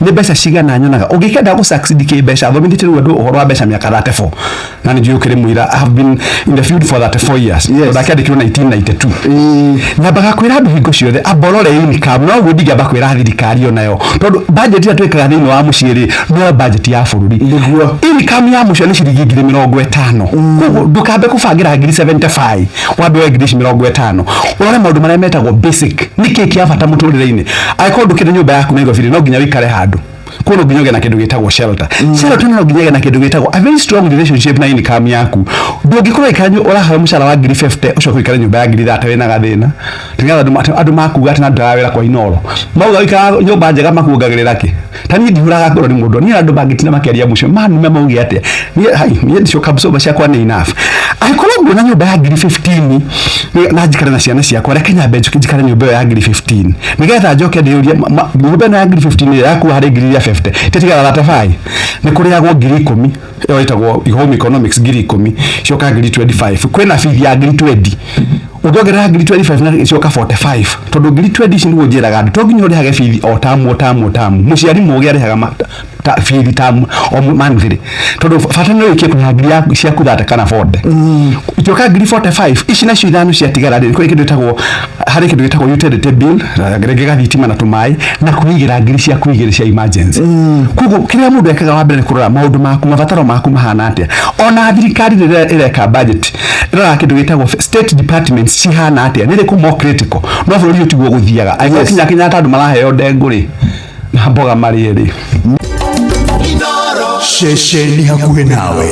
Nĩ mbeca cigana nyonaga? Ũngĩkenda gũ succeed kĩ mbeca, thomithĩtie rĩu andũ ũhoro wa mbeca mĩaka 34, na nĩ njũĩ ũkĩrĩ mũira. I have been in the field for 34 years. Ndakĩandĩkirwo 1992. Nyambaga kwĩra andũ hingo ciothe amborore income, noguo ndingĩamba kwĩra thirikari onayo, tondũ budget ĩrĩa twĩkaga thĩinĩ wa mũciĩ rĩ, no budget ya bũrũri. Income ya mũciĩ nĩ ciringi 50,000. Koguo ndũkambe kũbangĩra 75,000, wambe woe ngiri ici 50, ũrore maũndũ marĩa metagwo basic, nĩkĩ kĩa bata mũtũrĩre-inĩ. Angĩkorwo ndũkĩrĩ nyũmba yaku Nairobi rĩ, no nginya ũikare handũ kuo, no nginya ũgĩe na kĩndũ gĩtagwo shelter. Shelter no nginya ũgĩe na kĩndũ gĩtagwo a very strong relationship na income yaku. Ndũngĩkorwo ikara ũraheo mũcara wa 50,000, ũcoke ũikare nyũmba ya 30,000 wĩna gathĩna. Nĩgetha andũ makuga atĩ na ndutaga wĩra kwa Inoro, mauga ũikara nyũmba njega makuongagĩrĩra kĩ? Ta niĩ ndihũraga ngoro nĩ mũndũ. Niĩ andũ mangĩtinda makĩaria mũcio manume mauge atĩa, niĩ hai, niĩ ndicoka soba ciakwa nĩ enough. Angĩkorwo nguona nyũmba ya 15,000 na njikare na ciana ciakwa, reke nyambe njoke njikare nyũmba ĩyo ya 15,000, nĩgetha njoke ndĩyũrie, nyũmba ĩno ya 15,000 yakua harĩ ngiri iria 50 ĩtigara 35, nĩ kũrĩagwo 10,000. Ĩyo ĩtagwo home economics. 10,000 cioka 25,000, kwĩna bithi ya 20,000. Ũngĩongerera 25,000 na cioka 45, tondũ 20,000 ici nĩguo njĩraga andũ, to nginya ũrĩhage bithi o tamu o tamu o tamu. Mũciari mũgĩ arĩhaga bithi tamu o monthly, tondũ bata nĩ ũrĩkie kũrĩha ngiri ciaku 30 kana 40. Ituĩka 45,000 ici nacio ithano ciatigara rĩ, kũrĩ kĩndũ gĩtagwo, harĩ kĩndũ gĩtagwo utility bill, rĩngĩ gathitima na tũmaĩ, na kwĩigĩra ngiri ciaku igĩrĩ cia emergency. Koguo kĩrĩa mũndũ ekaga wa mbere nĩ kũrora maũndũ maku, mabataro maku mahana atĩa. Ona thirikari rĩrĩa ĩreka budget, ĩroraga kĩndũ gĩtagwo state departments cihana atĩa, nĩ rĩkũ more critical. No bũrũri ũyũ tiguo gũthiaga. Angĩkorwo kinya Kenyatta andũ maraheo ndengũ rĩ, na mboga marĩe rĩ. Ceceni hakuhĩ nawe.